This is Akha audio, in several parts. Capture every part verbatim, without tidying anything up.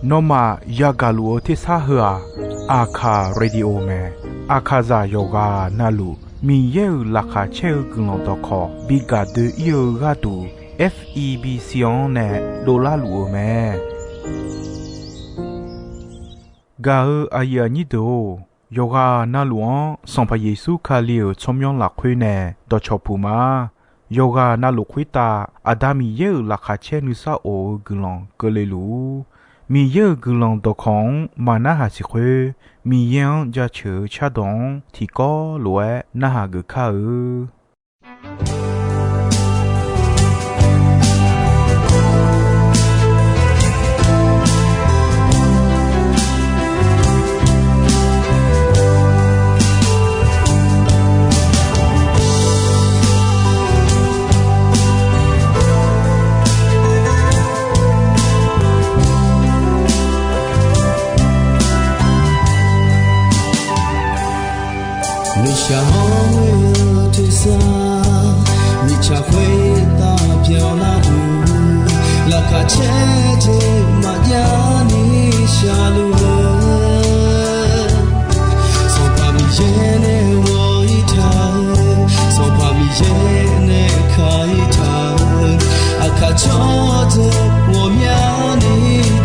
Nawmaf yagaq luf-eu tersar heu-aq, Aqkaq radio mae. Aqkaqzaq yawqghaq navluf Miqyaer-euq laqkhaq caer-eu guiqlanq dawqkawq bi gaq doe-ir-eu gharduq, F E B C-anr nae dovlar luf-eu mae. Gaq-eu aqyuif aqnyir deuq-or, yawqghaq navluf-anr Sanqpaq Yeqsur Kali-euq tsawrmyanr lafkhoer nae dawqcawq puq ma. Yawqghaq navluf khoertav Aqda Miqyaer-euq laqkhaq caer nuisar of-eu guiqlanq keuvle luf-ur. Miqyaer-euq guiqlanq dawqkawq-anr maqnarhaq siq khoer, Miqyaer-anr jaceuq-eu cardawq-anr tiqkawv lof-aer narhaq geuf kar-eu. Miqshaq hawr-eu tersar, mirtsaq khoertav byanlar-eu, laqkhaq caer jeq maqjav ni shaqluf-eu, Sanqpaq Miqyaer nae ghawq-ir taq-eu, Sanqpaq Miqyaer nae ka-ir taq-eu, aqkaq tsawrdeuq ghawqmyani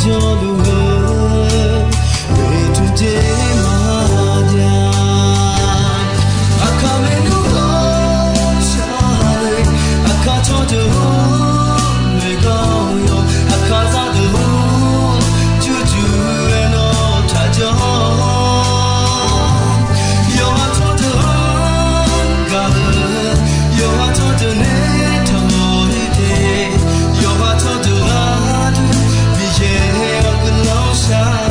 jawrluf-eu, oeqtmq jeq maqjav. Aqkaq maernmr ghawqshaq le, aqkaq tsawrdeuq-or, maeqganq yawq, aqkaq zardeuq-or, jurjur-aer nawr taqjawr. Yawqha tsawrdeuq-anr gaq-eu, yawqha tsawrdeuq nae taqmawf-ir te, yawqha tsawrdeuq gharduq Miqyaer-awr guiqlanq shar-awq.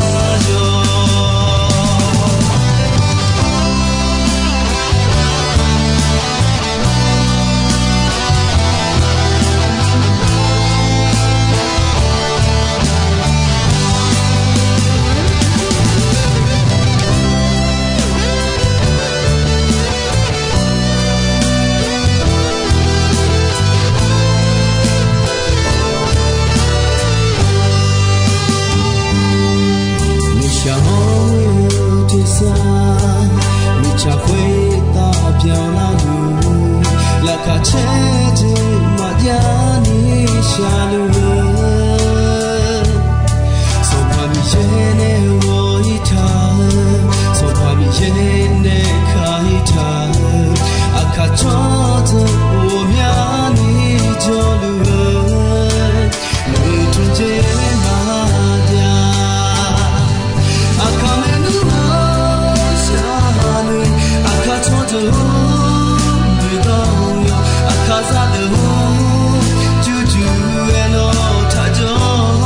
Mirtsaq hawr-eu tersar, mirtsaq khoertav byanlar-eu, laqkhaq caer jeq maqjav ni shaqluf-eu, Sanqpaq Miqyaer nae ghawq-ir taq-eu, Sanqpaq Miqyaer nae ka-ir taq-eu, aqkaq tsawrdeuq ghawqmyani jawrluf-eu, oeqtmq jeq maqjav. Aqkaq maernmr ghawqshaq le, aqkaq tsawrdeuq-or, noeqdanq yawq, aqkaq zardeuq-or, jurjur-aer nawr taqjawr.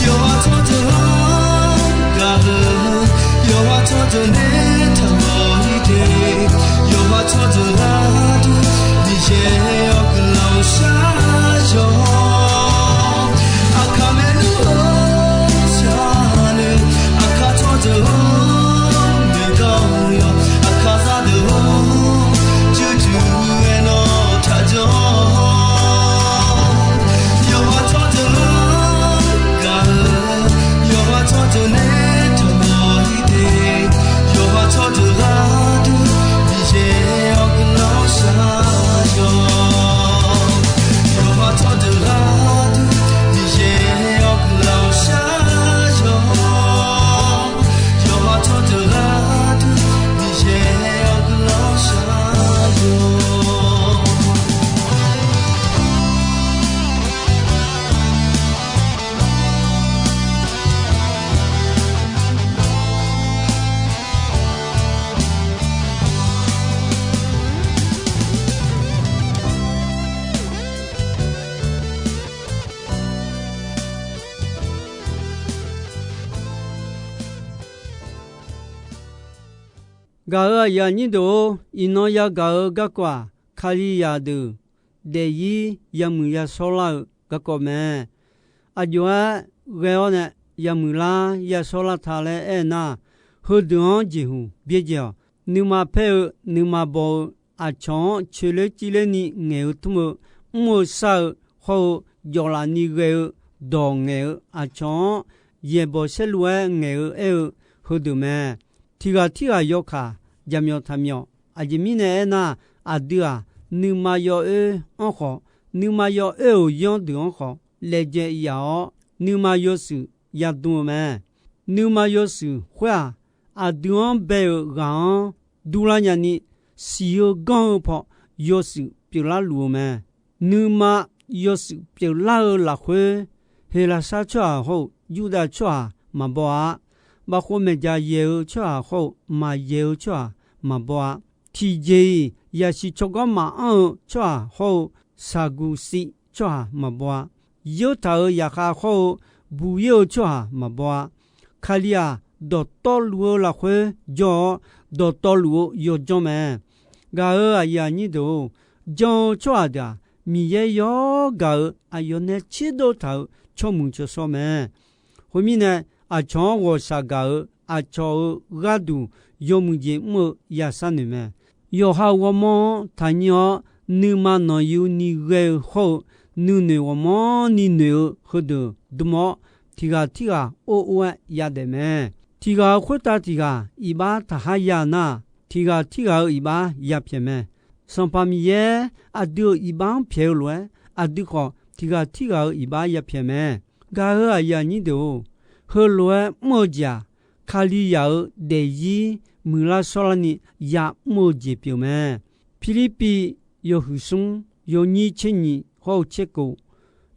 Yawqha tsawrdeuq-anr gaq-eu, yawqha tsawrdeuq nae taqmawf-ir te, yawqha tsawrdeuq gharduq Miqyaer-awr guiqlanq shar-awq. Aqkaq maernmr ghawqshaq le, aqkaq tsawrdeuq-or, noeqdanq yawq, aqkaq zardeuq-or, jurjur-aer nawr taqjawr. Yawqha tsawrdeuq-anr gaq-eu, yawqha tsawrdeuq nae taqmawf-ir te, yawqha tsawrdeuq gharduq Miqyaer-awr guiqlanq shar-awq. Yawqha tsawrdeuq gharduq Miqyaer-awr guiqlanq shar-awq. Yawqha tsawrdeuq gharduq Miqyaer-awr guiqlanq shar-awq. Gaq-euq aqyuif aqnyir deuq-or, iqnan yagaq-eu garkawv-aq, Kalizaq deuq daefzir yamuiq yashawr lar-eu garkawv mae. Aqjox-aer ghae-awr nae yamuiq lar yashawr lar ta laer aernar, heudeuq-anr jeqhuq byaerdzae-awq. Nuima paer-eu, nuima baw-eu, aqcawq-anr coeqler civler ni ngaeq-eu tmr-eu, mr-eu shar-eu hawr-eu jawflaf ni ghae-eu dawq ngaeq-eu aqcawq-anr yaeqbawq saerlu-aer ngaeq-eu aer-eu heudeuq mae. Tiq ghaq tirghaq yawkaq jaqmyawf taqmyawf. Aqjeq mirnae aernar, aqdui-aq, nuima yawoer-anr khawf, nuima yawoer-euq yanr deuq-anr khawf laejae yaf-awr, nuima yawshuif yadm-eu mae. Nuima yawshuif khoer-aq, aqdui-anr bae-euq ghaq-anr durlar nyani, siq-eu ganr-eu paw yawshuif pyeuflar luf-eu mae. Nuima yawshuif pyeuflar-eu lafkhoer, Heqlaqsar tsawrhaq hawr-eu Yurdav tsawrhaq maqbaw-a. Bavkhov maeqjaq yaeq-eu tsawrhaq hawr-eu maqyaeq-eu tsawrhaq maqbaw-a. Tiqjeq-iq yasiq tsawrganr maqanr-eu tsawrhaq hawr-eu Saqguqsiv tsawrhaq maqbaw-a. Yeurtaq-euq yaqkhav hawr-eu buq-ir-eu tsawrhaq maqbaw-a. Kali-aq, dawqtawvluf-eu lafkhoer jawr-awr, dawqtawvluf-eu yawjanr mae. Gaq-euq aqyuif aqnyir deuq-or, jan-eu tsawrhaq deuq-aq, Miqyaer yawr gaq-euq aqyawf nae tserdov taq-euq tsawrmuiq tsawrshawr mae. Khoermirnae, aqcawq-anr ghawqshaq gaq-euq aqcawq-euq gharduq yawmuiq jeq mr-eu yasar noeq mae. Yawqha ghawrmawr-anr taqnyir-awr, nuima nanqyuni ghae-eu hawr-eu nuinoeq ghawqmanrni noeq-eu heudeuq dm-awr, tiq ghaq tirghaq or or-aer yadaef mae. Tiq ghaq-euq khoertav tiq ghaq iqbax taqhar ya nar, tiq ghaq tirghaq-euq iqbax yapyaeq mae. Sanqpaq Miqyaer aqdui-euq iqbax-anr pyaeq-eu lof-aer, aqdui khawf tiq ghaq tirghaq-euq iqbax yapyaeq mae. Gaq-euq aqyuif aqnyir deuq-or, heulof-aer mr-eu jeq-aq, Kalizaq-euq daefzir muiqlar shawrlarni ya'mr-eu jeq pyeuf mae. Pirlirpiv yawhuiq smr yawnyir tser nyiq hawr-eu tser kof,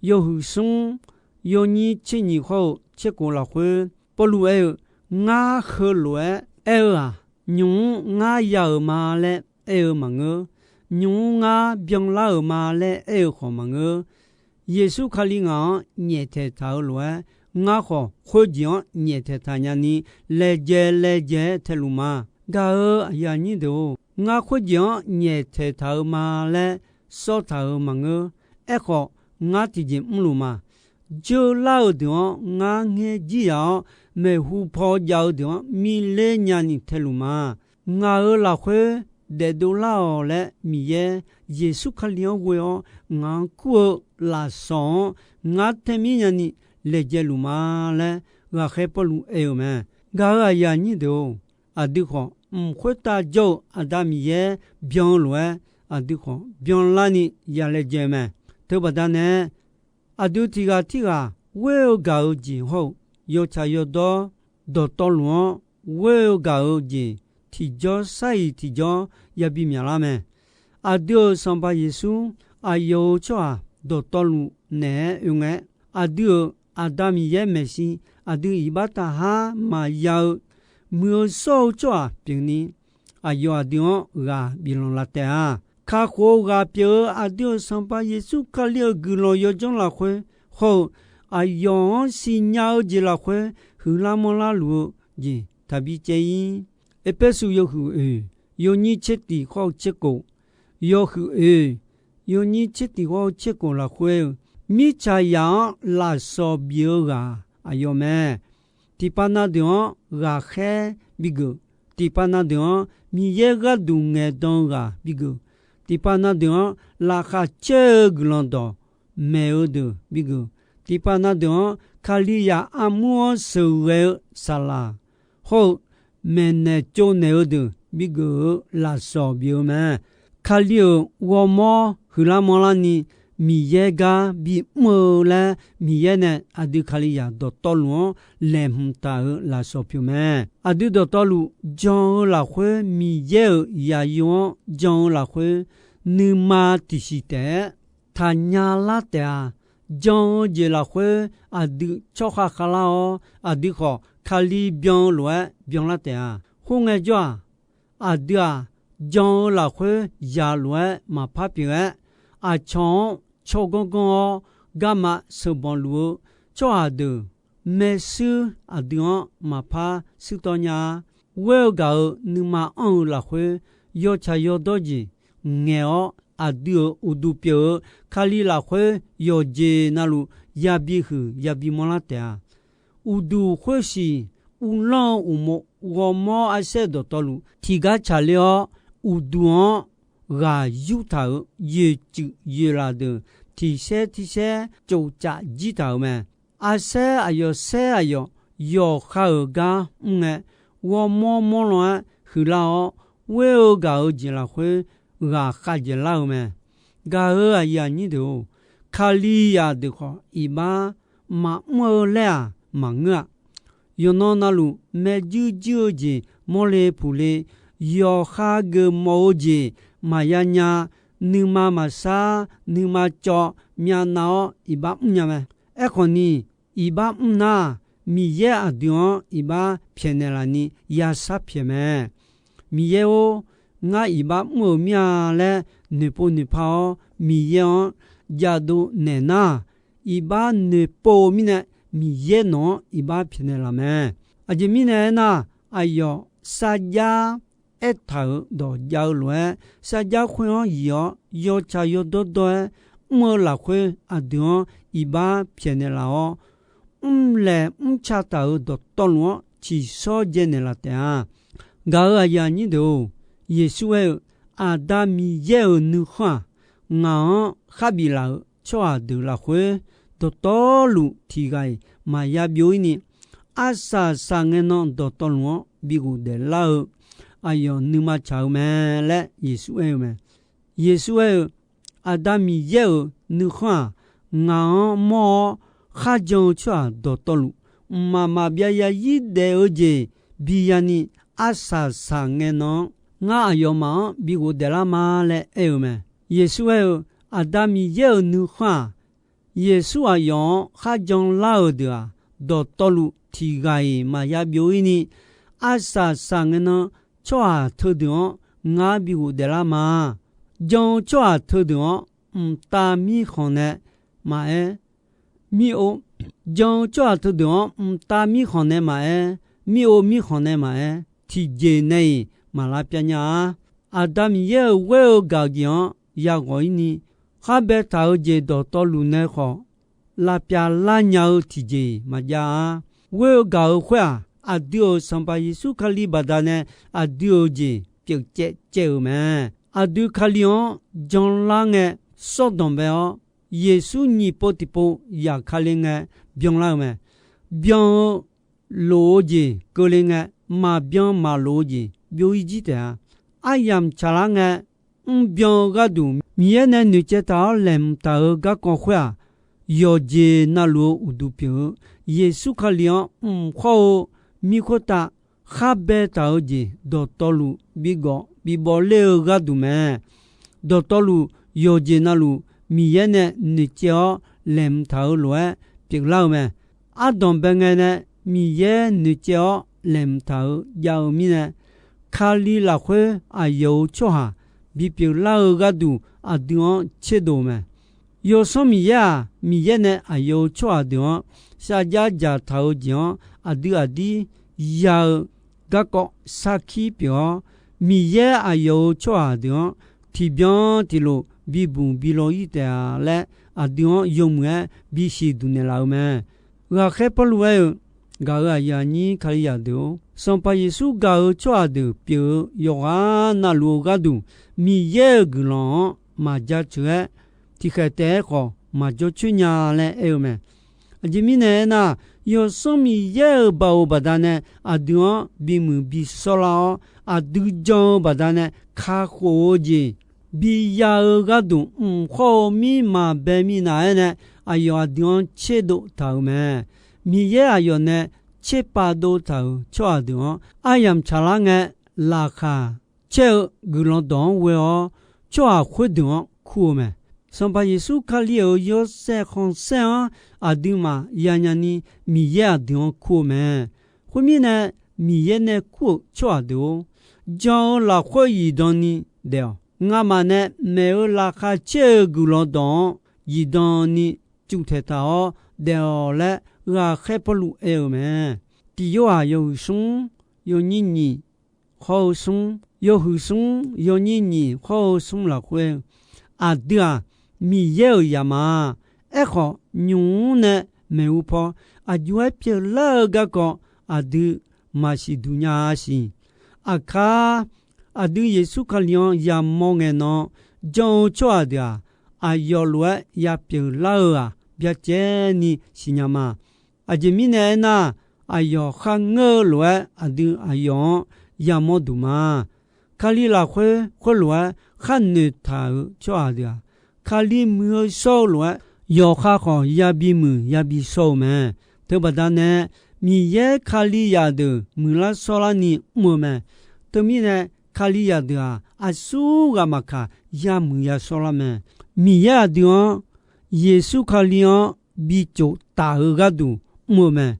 yawhuiq smr yawnyir tser nyiq hawr-eu tser kof lafkhoer, Pawrluv aer-eu, Ngar heulof-aer aer-eu-aq, nymq-mr ngar ya-euq ma laer aer-eu maqngeur. Nymq-mr ngar byanlar-euq ma laer aer-eu khawf maqngeur. Yeqsur Kali ngaq-anr nyaeftaeq taq-eu lof-aer, ngar khawf khoerjeq-anr nyaeftaeq taq nyani, laejae laejae-aer taeluf ma. Gaq-euq aqyuif aqnyir deuq-or, ngar khoerjeq-anr nyaeftaeq taq-eu ma laer sawr taq-euq maqngeur. Aerkhawf, ngar tiqjeq mrluf ma. Jeular-eu deuq-anr ngar ngaer jir yaf-awr, maeqhu paw jav-eu deuq-anr mirler nyani taeluf ma. Ngaq-euq lafkhoer daefdov lar-awq laer Miqyaer Yeqsur Kali-anr ghoe-awr ngaq-anr kur-eu lafsawq-anr ngar taemir nyani laejae luf ma laer, ghaqkhaer Pawrluv aer-eu mae. Gaq-euq aqyuif aqnyir deuq-or, aqdui khawf mq khoertav jawr-eu Aqda Miqyaer byan-eu lof-aer, aqdui khawf byanlarni yalaejae-eu mae. Teubaqda nae, aqdui tiq ghaq tirghaq ghoer-eu gaq-eu jeq hawr-eu, yawtsaq yawdawr dawqtawvluf-anr ghoer-eu gaq-eu jeq tiqjawr sar-iq tiqjawr yabi myaqlar mae. Aqdui-euq Sanqpaq Yeqsur, aqyawf-euq tsawrhaq dawqtawvluf naeq-aer oe ngae, aqdui-euq Aqda Miqyaer maeqshi aqdui iqbax taqhar maqya-eu, muiq-eu shawr-eu tsawrhaq pyeufni, aqyawf aqdui-anr ghaq biflanq laf taef-a. Kakhof-eu ghaq pyeuf-eu aqdui-euq Sanqpaq Yeqsur Kali-euq guiqlanq yawjanr lafkhoer hawr-eu, aqyawf-anr siqnya-eu jeq lafkhoer huiqlar manrlar luf-eu jeq taqbi caev-ir. Erpersu yawhuiq oeq yawnyir tser tiq hawr-eu tser kof, yawhuiq oeq yawnyir tser tiq hawr-eu tser kof lafkhoer-eu, mirtsaqzaq-anr lafsawq bif-eu ghaq aqyawf mae. Tiqpav na deuq-anr ghaqkhaer bigeuf. Tiqpav na deuq-anr Miqyaer gharduq ngaeqdan-eu ghaq bigeuf. Tiqpav na deuq-anr laqkhaq caer-eu guiqlanq dawq maeq-eu deuq bigeuf. Tiqpav na deuq-anr Kalizaq armur-anr sheuqghae-eu saqlaq hawr-eu maeqnaeq tsovnaeq-eu deuq bigeuf-eu lafsawq bif-eu mae. Kali-euq ghawrmawr huiqlar manrlar ni Miqyaer gar bimr-eu laer, Miqyaer nae aqdui Kalizaq dawqtawvluf-anr laeqhmq taq-euq lafsawq pyeuf mae. Aqdui dawqtawvluf jan-eu lafkhoer Miqyaer-euq zaqyo-anr jan-eu lafkhoer nuima tiqsiq taef-aer taqnya lar taef-a. Jan-eu jeq lafkhoer aqdui tsawrkhav khavlar-awr, aqdui khawf Kali byan-eu lof-aer byanlar taef-a. Khoerngae jawr-aq, aqdui-aq, jan-eu lafkhoer zaq lof-aer maqpar pyeuf-aer, aqcawq-anr tsawrganr ganr-awr garma sheuqbanq luf-eu tsawrhaq deuq maershuir aqdui-anr maqpar shuirtawv nya-a. Ghoer-eu gaq-euq nuima anr-eu lafkhoer yawtsaq yawdawr jeq ngaeq-awr, aqdui-euq uqduq pyeuf-eu Kali lafkhoer yawqjeq navluf yabi huiq yabi manrlar taef-a. Uqduq khoersiq uvlanr-eu uqmov ghawrmawr arsaer dawqtawvluf tiqgar tsaqler-awr, uqduq-anr ghaq yurtaq-euq yoeqtsuif yoeqlaf deuq tiq saer tir saer tsofcaf jir taq-euq mae. Arsaer aqyawf saer aqyawf yawqha-euq gar mr ngae, ghawrmawr mawr lan-aer huiqlar-awr, ghoer-eu gaq-eu jeq lafkhoer ghaqkhav dzaeqlar-eu mae. Gaq-euq aqyuif aqnyir deuq-or, Kalizaq deuq khawf iqbax maqmr-eu laer-aq maqngeur-a. Yawqnan navluf maerjuir juir-eu jeq mawrle puqle, yawqha geufmawf-eu jeq maqya nya, nuima maqsar, nuima cawv myavnav-awr iqbax mrnya mae. Aerkhawf ni, iqbax mr nar, Miqyaer aqdui-anr iqbax pyaeqnaeq laf ni yashar pyaeq mae. Miqyaer-or, ngar iqbax mr-euq mir-a laer noeqpov noeqpa-awr, Miqyaer-anr jadov naeq nar, iqbax noeqpov-eu mirnae, Miqyaer nawq-anr iqbax pyaeqnaeq laf mae. Aqjeq mirnae aernar, aqyawf sarjax aertaq-euq dawq jav-eu lof-aer, sarjax khoer-anr yif-awr yawtsaq yawdawr dawr-aer mr-eu lafkhoer aqdui-anr iqbax pyaeqnaeq laf-awr, mrlaeq mrca taq-euq dawqtawvluf-anr tsiqshawr dzaenaeq laf taef-a. Gaq-euq aqyuif aqnyir deuq-or, Yeqsur aer-eu, Aqda Miqyaer-euq nuikhanr-aq, ngaq-anr kharbif laf-euq tsawrhaq deuq lafkhoer dawqtawvluf tiq ghaq-iq maqya byov-ir ni, arsaq saqngae nan dawqtawvluf-anr bi ghofdaef lar-eu aqyawf nuima tsaq-eu mae laer Yeqsur aer-eu mae. Yeqsur aer-eu, Aqda Miqyaer-euq nuikhanr-aq, ngaq-anr mawr-awr kharjan-eu tsawrhaq dawqtawvluf, mqmaq maqbyav ya yir daef-eu jeq bi yani, arsaq saqngae nan-anr ngar aqyawfmaf-anr bi ghofdaef lar ma laer aer-eu mae. Yeqsur aer-eu, Aqda Miqyaer-euq nuikhanr-aq, Yeqsur aqyawf-anr kharjan lar-euq deuq-aq, dawqtawvluf tiq ghaq-iq maqya byov-ir ni, arsaq saqngae nan tsawrhaq teudeuq-anr ngar bi ghofdaef lar ma. Jan-eu tsawrhaq teudeuq-anr mqtav mirkhanq nae maqaer, mir-or, jan-eu tsawrhaq teudeuq-anr mqtav mirkhanq nae maqaer, mir-or, mirkhanq nae maqaer, tiqjeq nae-iq maq lavpyav nya-a. Aqda Miqyaer-euq ghoer-eu gaq-eu jeq-anr yaghawq-ir ni, khar baetaq-eu jeq dawqtawvluf nae khawf lavpyav lar nya-eu tiqjeq-iq maqjav-a. Ghoer-eu gaq-eu khoer-aq, aqdui-euq Sanqpaq Yeqsur Kali baqdanae aqdui-euq jeq pyeuf caev caev-euq mae. Aqdui Kali-anr janlar ngae, sawrdanq bae-awr, Yeqsur nyiq pov tiqpov zafkale ngae byanlar-eu mae. Byan-eu lof-eu jeq keuvle ngae, maqbyan maqlof-eu jeq byov-ir jir taef-a. Aryamq tsaqlar ngae, mrbyan-eu gharduq Miqyaer nae noeqcaev taq-awr laeqhmq taq-euq garkawv khoer-aq, yawqjeq navluf-eu uqduq pyeuf-eu Yeqsur Kali-anr mq khawr-eu mir khoertav khar baetaq-eu jeq dawqtawvluf bigawf bibawv ler-eu gharduq mae. Dawqtawvluf yawqjeq navluf Miqyaer nae noeqcaev-awr laeqhmq taq-euq lof-aer pyeuflar-eu mae. Ardanq bae ngae nae Miqyaer noeqcaev-awr laeqhmq taq-euq jav-eu mirnae, Kali lafkhoer aqyawf-euq tsawrhaq bipyeuf lar-eu gharduq aqdui-anr tserdov-eu mae. Yawsanr Miqyaer-aq, Miqyaer nae aqyawf-euq tsawrhaq deuq-anr sarjax dzaqtaq-eu jeq-anr aqdui aqdir ya-eu garkawv sarkir pyeuf-awr, Miqyaer aqyawf-euq tsawrhaq deuq-anr tiqbyan tiqlof bibuq bilaw-ir taef-a laer, aqdui-anr yawmuiq-aer bisiq duq naeqlaf-eu mae. Ghaqkhaer Pawrluv aer-eu, Gaq-euq aqyuif aqnyir Kalizaq deuq-or, Sanqpaq Yeqsur gaq-euq tsawrhaq deuq pyeuf-eu yawqghaq navluf-eu gharduq, Miqyaer-euq guiqlanq-anr maqjaceuq-aer, tiqkhaeq taef-aer khawf maqjawr coer nya laer aer-eu mae. Aqjeq mirnae aernar, Yawsanr Miqyaer-euq baoq baqdanae aqdui-anr bimuiq bisawr lar-awr, aqdui jan-eu baqdanae kakhof-eu jeq biya-eu gharduq mq khawr-eu mir maqbae minav-aer nae, aqyawf aqdui-anr tserdov taq-euq mae. Miqyaer aqyawf nae tserpav dov taq-euq tsawrhaq deuq-anr aryamq tsaqlar ngae, laqkhaq caer-eu guiqlanq dawq-anr ghoe-awr, tsawrhaq khoerdeuq-anr kur-eu mae. Sanqpaq Yeqsur Kali-euq yawshaef khanqsaer-anr aqduimaf yanya ni, Miqyaer aqdui-anr kur-eu mae. Khoermirnae, Miqyaer nae kur-euq tsawrhaq deuq-or, jan-eu lafkhoer zifdan ni daef-awq. Ngamaf nae maeq-eu laqkhaq caer-eu guiqlanq dawq-anr zifdan ni cuf taeqtaq-awr daef-awq laer, ghaqkhaer Pawrluv aer-eu mae. Tiq Yorhaq yawhuiq smr, yawnyir nyiq, hawr-eu smr, yawhuiq smr, yawnyir nyiq, hawr-eu smr lafkhoer, aqdui-aq, Miqyaer-euq zaqmar-a. Aerkhawf, nymq-mr nae maeqhu paw aqjox-aer pyeuflar-eu garkawv aqdui maqsiq duq nya-a siq. Aqkar aqdui Yeqsur Kali-anr yamawr ngae nan-anr jan-eu tsawrhaq deuq-aq, aqyawf lof-aer yapyeuf lar-eu-aq, byacaevni siqnya ma. Aqjeq mirnae aernar, aqyawf kharngeur-eu lof-aer aqdui aqyawf-anr yamawr duq ma. Kali lafkhoer khoerlof-aer khar noeqtaq-euq tsawrhaq deuq-aq, Kali muiq-eu shawr-eu lof-aer yawqha khawf yabi muiq yabi shawr-eu mae. Teubaqda nae, Miqyaer Kalizaq deuq muiqlar shawrlarni mr-eu mae. Teumirnae, Kalizaq deuq-aq, aqsurghaq maqkaq, yamuiq yashawr lar mae. Miqyaer aqdui-anr, Yeqsur Kali-anr bi tsof taf-eu gharduq mr-eu mae.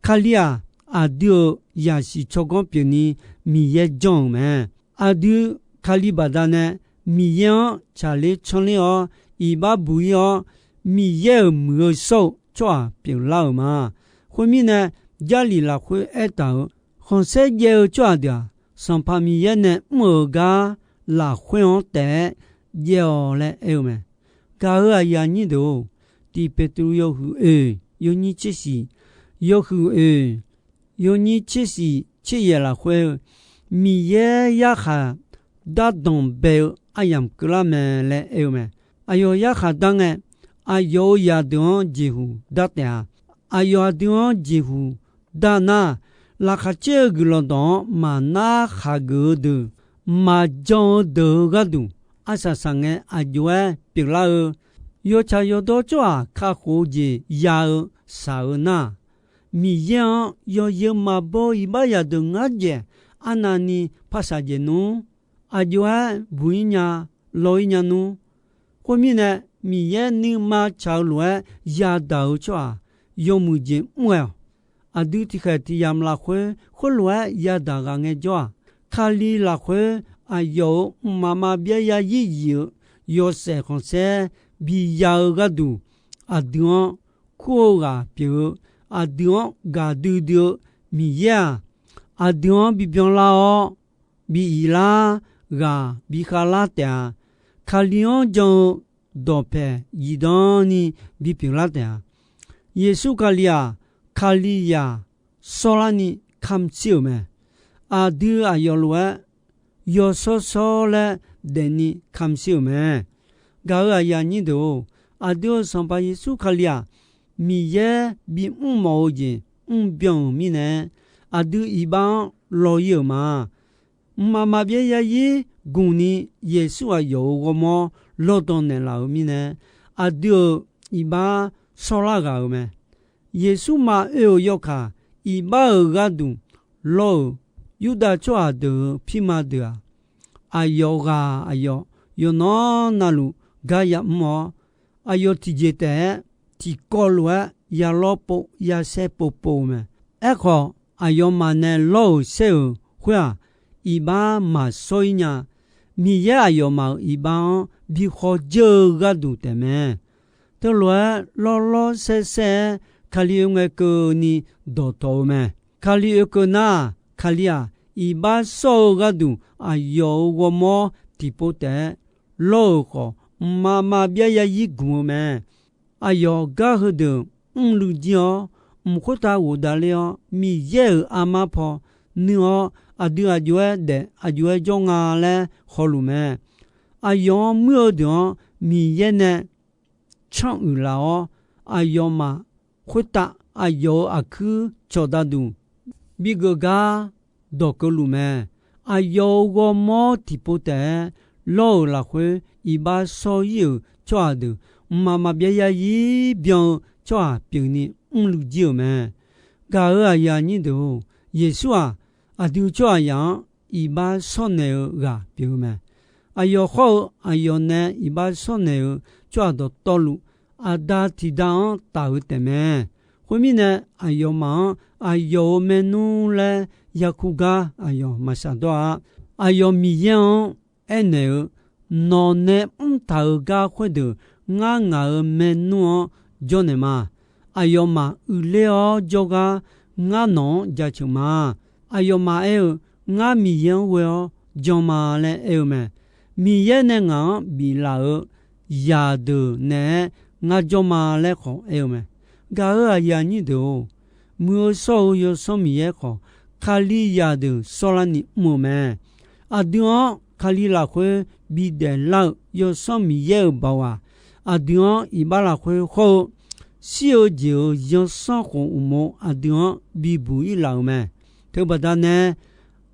Kali-aq, aqdui-euq zaqsiq tsawrganr pyeufni Miqyaer janr-euq mae. Aqdui Kali baqdanae Miqyaer-anr tsaqler tsanrler-awr, iqbax buq-ir-awr, Miqyaer-euq muiq-eu shawr-eu tsawrhaq pyeuflar-euq ma. Khoermirnae, Jarlif lafkhoer aertaq-euq, khanqsaer jaev-eu tsawrhaq deuq-aq, Sanqpaq Miqyaer nae mr-euq gar lafkhoer-anr taef-aer jaev-awq laer aer-eu mae. Gaq-euq aqyuif aqnyir deuq-or, Tiq Peqtruv yawhuiq oeq yawnyir tser shiq, yawhuiq oeq yawnyir tser shiq tser yaeq lafkhoer-eu, Miqyaer yarkhaq dar danqbae-eu aryamq keuvlar mae laer aer-eu mae. Aqyawf yarkhaq dar ngae, aqyawf-euq zaqdeuq-anr jeqhuq dar taef-a. Aqyawf aqdui-anr jeqhuq dar nar, laqkhaq caer-eu guiqlanq dawq-anr maqnar khaqgeuf-eu deuq, maqjan-eu deuq-eu gharduq, arsaq saqngae aqjox-aer pyeuflar-eu, yawtsaq yawdawr tsawrhaq kakhof-eu jeq ya-eu shaq-eu nar, Miqyaer-anr yawzeu maqbaw iqbax zaqdeuq ngar dzaeq arnavni par shaqdzaeq nmr. Aqjox-aer buq-ir nya, law-ir nya nmr. Khoermirnae, Miqyaer nuima tsaq-eu lof-aer yadaq-eu tsawrhaq yawmuiq jeq mr ghae-awq. Aqdui tiqkhaeq tiq yamq lafkhoer khoerlof-aer yadaq ghaq ngaejawr-aq, Kali lafkhoer aqyawf-euq mqmaq maqbyav zarzir zif-eu yawshaef khanqsaer bi ya-eu gharduq, aqdui-anr kur-eu ghaq pyeuf-eu, aqdui-anr gaqdui dui-eu Miqyaer-aq, aqdui-anr bibyan lar-awr, bi iq lar, ghaq bi khav lar taef-a. Kali-anr jan-eu dawqpae zifdan ni bipyeuf lar taef-a. Yeqsur Kali-aq, Kalizaq shawrlarni kamq shir-euq mae. Aqdui aqyawf lof-aer yawshawr shawr laer daefni kamq shir-euq mae. Gaq-euq aqyuif aqnyir deuq-or, aqdui-euq Sanqpaq Yeqsur Kali-aq, Miqyaer bimr mawf-eu jeq mrbyan-euq mirnae, aqdui iqbax-anr law-ir-euq ma. Mqmaq maqbyav zarzir gmqni Yeqsur aqyawf-euq ghawrmawr lawrdan naeqlaf-euq mirnae, aqdui-euq iqbax shawrlar ghaq-euq mae. Yeqsur maqoe-euq yawkaq, iqbax-euq gharduq lawr-euq Yurdav tsawrhaq deuq-euq pirma deuq-aq, aqyawf ghaq aqyawf yawqnan navluf gar yamr-awr, aqyawf tiqjeq taef-aer tiqkawv lof-aer ya lawr pov ya saer pov pov-eu mae. Aerkhawf, aqyawfmaf nae lawr-euq saer-euq khoer-aq, iqbax maqshawr-ir nya. Miqyaer aqyawfmaf-euq iqbax-anr bi khawf dzeur-eu gharduq taefmae. Teulof-aer lawrlawr saersaer-aer Kali oe ngae keuvni dawqtawq-eu mae. Kali oekeuv nar, Kali-aq, iqbax shawr-eu gharduq aqyawf-euq ghawrmawr tiqpov taef-aer lawr-euq khawf, mqmaq maqbyav zarzir gmq-eu mae. Aqyawf gar heudeuq mrluiv jir-awr, mq khoertav ghofdav ler-awr, Miqyaer-euq armar paw nuir-awr, aqdui aqjox-aer daef aqjox-aer jawr nga laer hawluf mae. Aqyawf-anr muir-eu deuq-anr Miqyaer nae canr uiq laf-awr, aqyawfmaf khoertav aqyawf-euq aqkuir cawqdav duq bigeuf gar dawqkeuv luf mae. Aqyawf-euq ghawrmawr tiqpov taef-aer lawr-euq lafkhoer, iqbax shawr-ir-euq tsawrhaq deuq, mqmaq maqbyav zarzir byan-eu tsawrhaq pyeufni mrluiv jir-euq mae. Gaq-euq aqyuif aqnyir deuq-or, Yeqsur-aq, aqdui tsawrhaqzaq-anr iqbax shawrnaeq-eu ghaq pyeuf-eu mae. Aqyawf khawr-eu aqyawf nae iqbax shawrnaeq-eu tsawrhaq dawqtawvluf, Aqda tiqda-anr taf-eu taefmae. Khoermirnae, aqyawfmaf-anr aqyawf-euq maernmr laer yarkur gar aqyawf maqshaq dawr-a. Aqyawf Miqyaer-anr aernaeq-eu, Nawq nae mrtaq-euq gar khoerdeuq ngar ngaq-euq maernmr-anr jawrnaeq ma. Aqyawfmaf uiqler-awr jawrgar ngar nawq-anr jaceuq ma. Aqyawfmaf aer-eu, Ngar Miqyaer-anr ghoe-awr jan ma laer aer-eu mae. Miqyaer nae ngaq-anr biflaf-euq zaqdeuq naeq-aer ngar jawr ma laer khawf aer-eu mae. Gaq-euq aqyuif aqnyir deuq-or, muiq-eu shawr-eu Yawsanr Miqyaer khawf, Kalizaq deuq shawrlarni mr-eu mae. Aqdui-anr Kali lafkhoer bidaef lar-eu Yawsanr Miqyaer-euq baoq-aq, aqdui-anr iqbax lafkhoer khawr-eu, shir-eu jeq-euq zanrsanrkhof uqmov aqdui-anr bibuq-ir laf-euq mae. Teubaqda nae,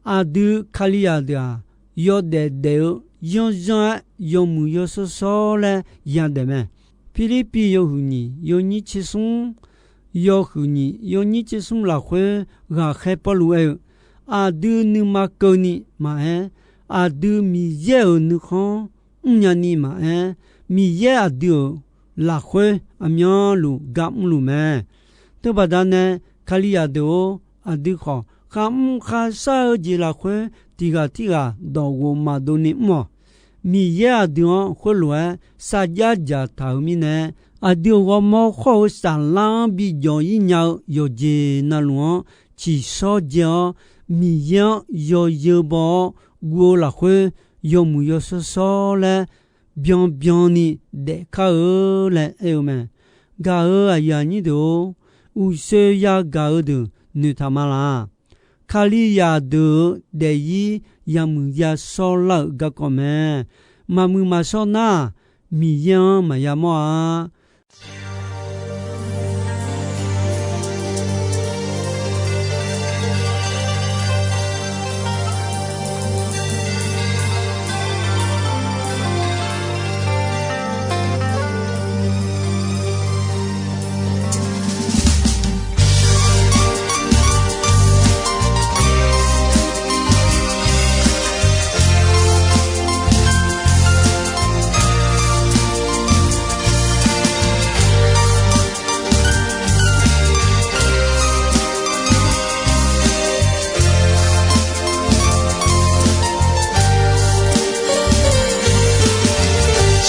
aqdui Kalizaq deuq-aq, yawdaef daef-eu zanrzanr-aer yawmuiq yawshawr shawr laer yadaef mae. Pirlirpiv yawhuiq nyiq yawnyir tser smr, yawhuiq nyiq yawnyir tser smr lafkhoer ghaqkhaer Pawrluv aer-eu, aqdui nuima keuvni maqaer, aqdui Miqyaer-euq nuikhanr mrnya ni maqaer, Miqyaer aqdui-euq lafkhoer aqmyanluf gar mrluf mae. Teubaqda nae, Kalizaq deuq-or, aqdui khawf kharmr kharshar-eu jeq lafkhoer tiq ghaq tirghaq dawqghof maqdov ni mr-awq. Miqyaer aqdui-anr khoerlof-aer sarjax dzaqtaq-euq mirnae, aqdui-euq ghawrmawr khawr-eu saflar-anr bijawf-ir nya-eu yawqjeq navluf-anr tsiqshawr dzae-awr, Miqyaer-anr yawzeu baw-awr guv-eu lafkhoer yawmuiq yawshawr shawr laer byanbyan ni daefkar-eu laer aer-eu mae. Gaq-euq aqyuif aqnyir deuq-or, uqshoe yagaq-eu deuq noeqtaq ma laq. Kalizaq deuq-euq daefzir yamuiq yashawr lar-euq garkawv mae. Maqmuiq maqshawr nar-aq, Miqyaer-anr maqya mawr-a.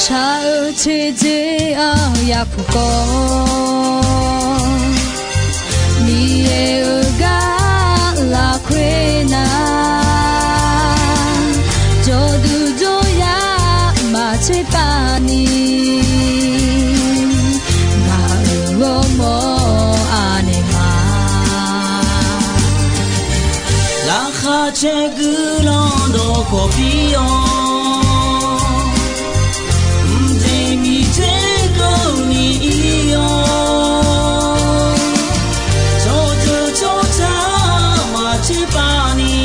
Shaq-eu teudzer-anr yapuq kawv, Miqyaer-euq gar lafkhoer nar, jawrduq jawryar maqtser pav ni, ngaq-euq ghawrmawr anaeq ma. Laqkhaq caer guiqlanq dawqkawq pir-awr, mqjeq miqter keuvni ir-awr, tsawrjeuq tsawrca maqtser pav ni,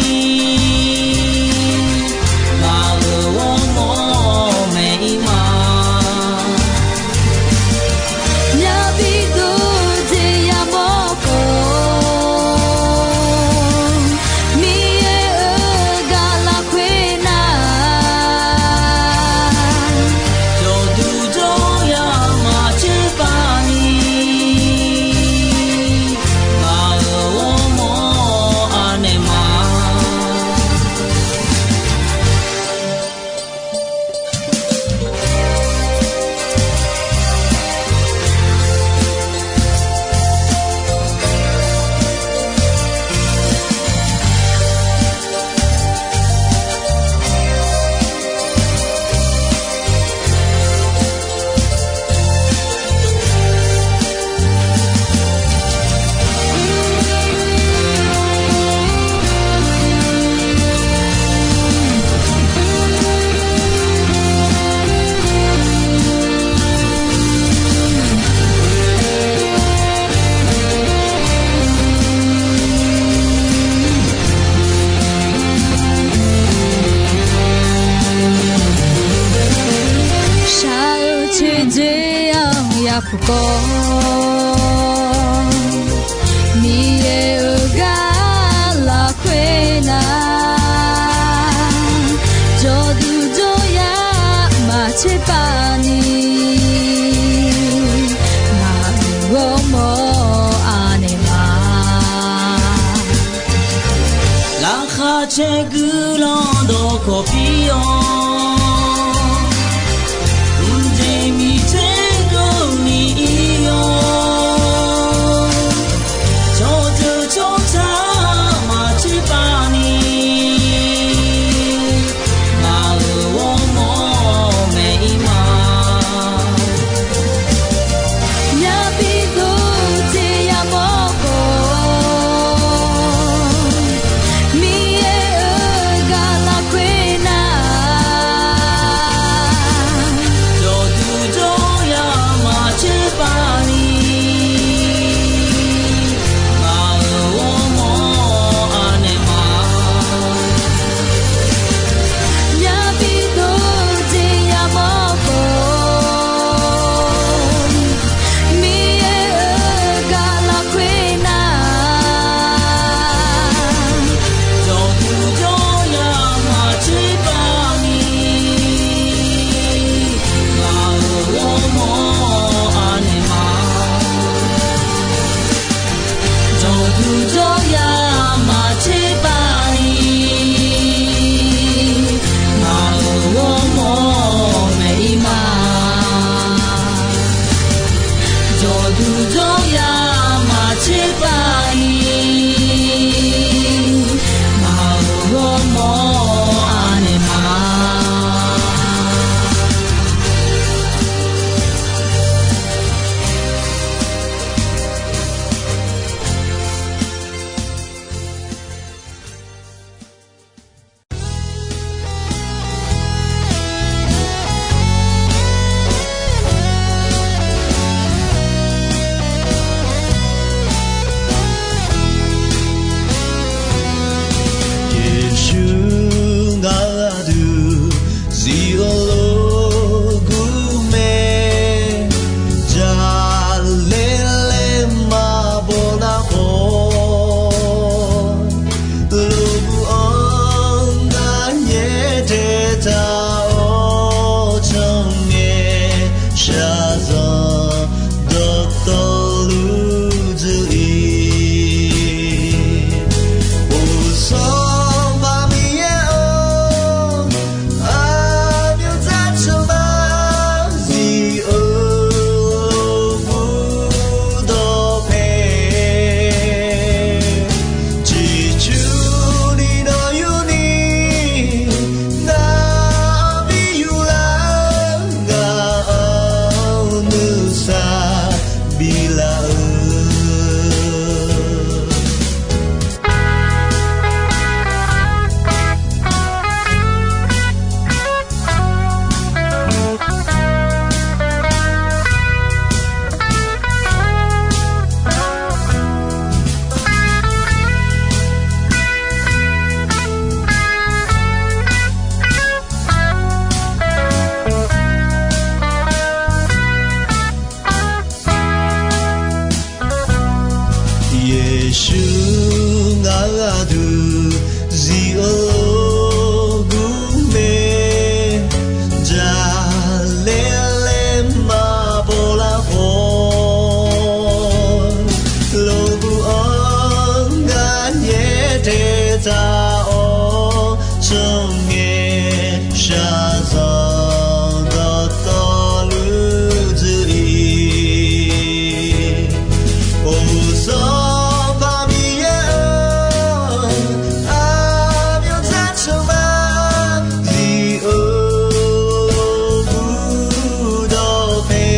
ngaq-euq ghawrmawr maeq ir ma. Yabi dov jeq yamawr khawf, Miqyaer-euq gar lafkhoer nar, jawrduq jawryar maqtser pav ni, ngaq-euq ghawrmawr anaeq ma. Shaq-eu teudzer-anr yapuq kawv, Miqyaer-euq gar lafkhoer nar, jawrduq jawryar maqtser pav ni, ngaq-euq ghawrmawr anaeq ma. Laqkhaq caer guiqlanq dawqkawq pir-awr, mqjeq miqter keuvni ir-awr, tsawrjeuq tsawrca maqtser pav ni, ngaq-euq ghawrmawr maeq ir ma. Yabi dov jeq yamawr khawf, Miqyaer-euq gar lafkhoer nar, Jawrduq jawryar maqtser bani, ngaq-euq ghawrmawr maeq-ir ma. Jawrduq jawryar maqtser bani, ngaq-euq ghawrmawr anaeq ma. Yeqsur-aq aqduq zif-eu lof gur mae, jaqlaer laer maqbaw nar khawf, lof gur-anr ngar nyaer daeq taq-awr, tsawrngae shaqzanq dawqtawvluf dzuif-ir. Uqsanq baq Miqyaer-or, aqmyanr dzarceuq ma zif-eu lof gur dawqpae. Ciqcurni nawr yurni, ngaq-anr bi yur lar, ngaq-anr nuisar biflaf-eu. Yeqsur ngaq-euq aqduq zif-eu lof gur mae, jaqlaer laer maqbaw lar khawf, lof gur-anr ngar nyaer daeq taq-awr, tsawrngae shaqzanq dawqtawvluf dzuif-ir. Uqsanq baq Miqyaer-or, aqmyanr dzarceuq ma zif-eu lof gur dawqpae.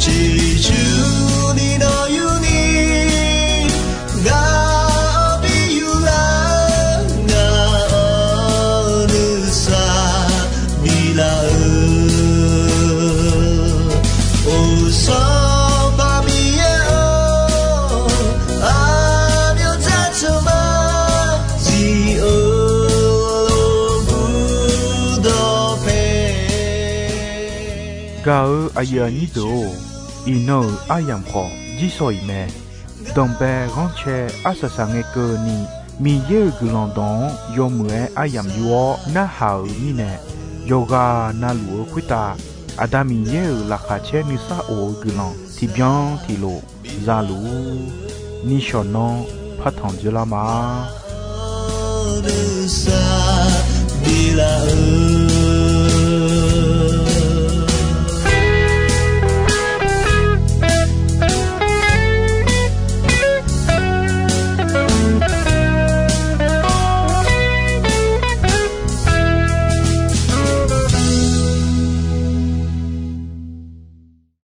Ciqcurni nawr yurni, ngaq-anr bi yur lar, ngaq-anr nuisar biflaf-eu. Uqsanq baq Miqyaer-or, aqmyanr dzarceuq ma zif-eu lof gur dawqpae. Gaq-eu aqyuif aqnyir deuq-or, iqnan-euq aryamq khawf jirsawq iq mae. Danqbae ghanrcae arsaq saq ngae keuvni, Miqyaer-euq guiqlanq dawq-anr yawmuiq-aer aryamq yur-awr narhaq-euq mirnae, yawqghaq navluf-eu khoertav Aqda Miqyaer-euq laqkhaq caer nuisar of-eu guiqlanq tiqbyan tiqlof za luf-ur. Nishawq nanr partanq dzoerlar ma.